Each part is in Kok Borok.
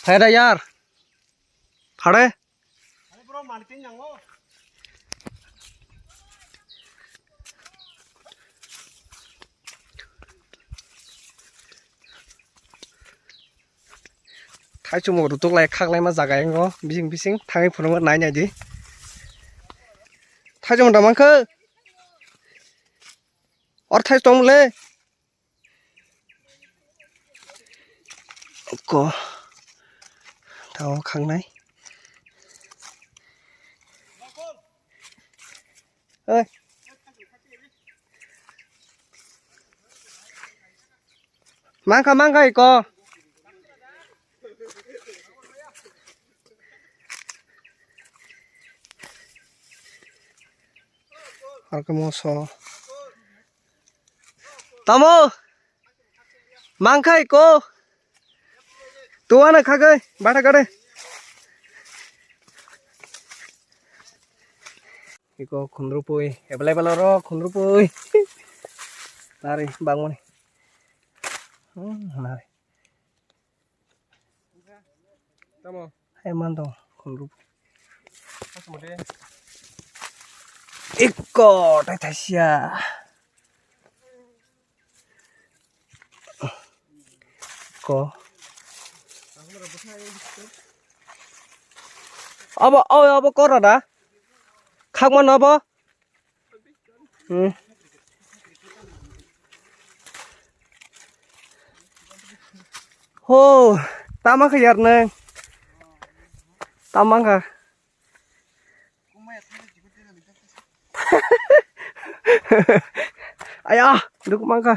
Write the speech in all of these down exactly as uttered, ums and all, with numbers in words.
Phai da yar. Phare. Thaichung bo rutuk lai khak lai ma jaga yango bising bising thangwi phunuk nai nai di. Thaichung da mankha. Or thai tong le. Ko. Tao khang nai. Oi. Mangkha, mangkha iko. Harke moso. Tamo. Mangkha iko. Tuana khagai. Bata kare. Iko khundrupui available oro khundrupui. Nari bangmani. Hmm, nari. Tamo. Hai man tong khundrupui. Kasmo de. Iko tai thasia. Ko. Abo, abo, abo kora da. Khakma no abo. Hmm. Ho, tama kha yar nang. Tama kha. Aya, duk mangkha.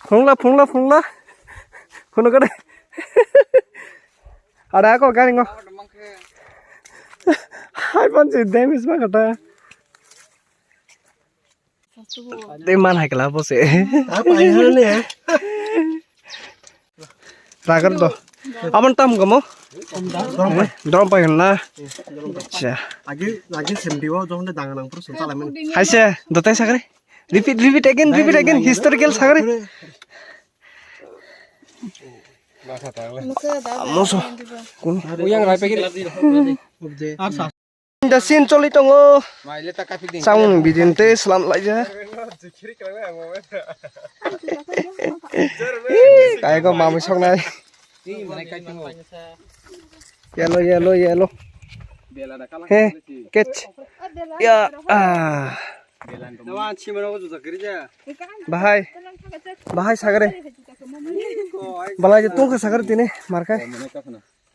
Phungla, phungla, phungla. Phunu kade. Ada ko gari ngo. Hai pan si damage ma kata. Dei man hai kala bo se. Apa ini? Ragar do. Abon tam gamo? Drum pai na. Acha. Lagi, lagi semdi o jong de danganang pro senta lamen. Haise, dotai sagre. Repeat, repeat again, repeat again. Historical sagre. Moso. Kun. Uyang rai pegir. Asa. Da sin choli tongo. Samung bidin te slam laija. Kai go mami sok nai. Yellow, yellow, yellow. He, catch. Ya, ah. Bahai. Bahai sagare. Balai je tungkha sagare tini markai.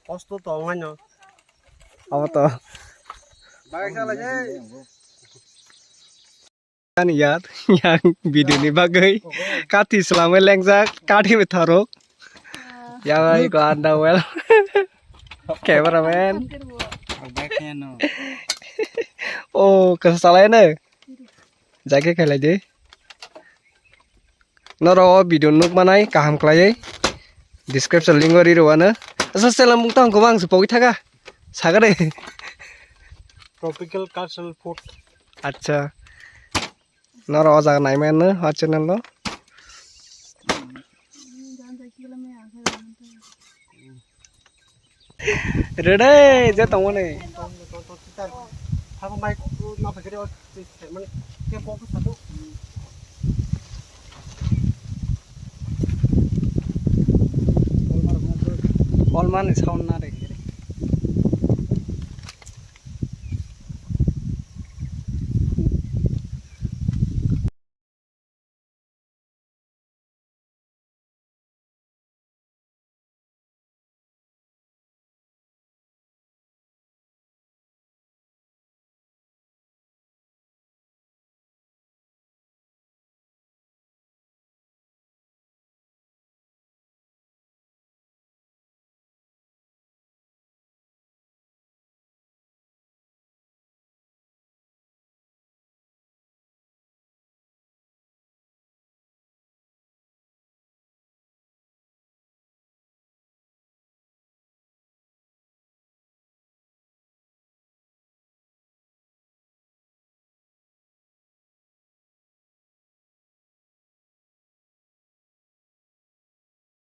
Kosto to ongano. Abo to. Ani yat, yang video ni bagwi kathi swlamwi lengjak, kathi bwtharo. Yang ai ko anda well. Cameraman. Oh, kasa salai na. Jake khailai de. Norok o video nuk manai kaham khlaiwi description link o ri rwano. Asa channel mung tang kwbang se pogwi thaga. Sagare. Tropical Cultural Food. Acha. Norok o jaga nai mano o channel o. Rede je tongmani. Kolmani sound na de.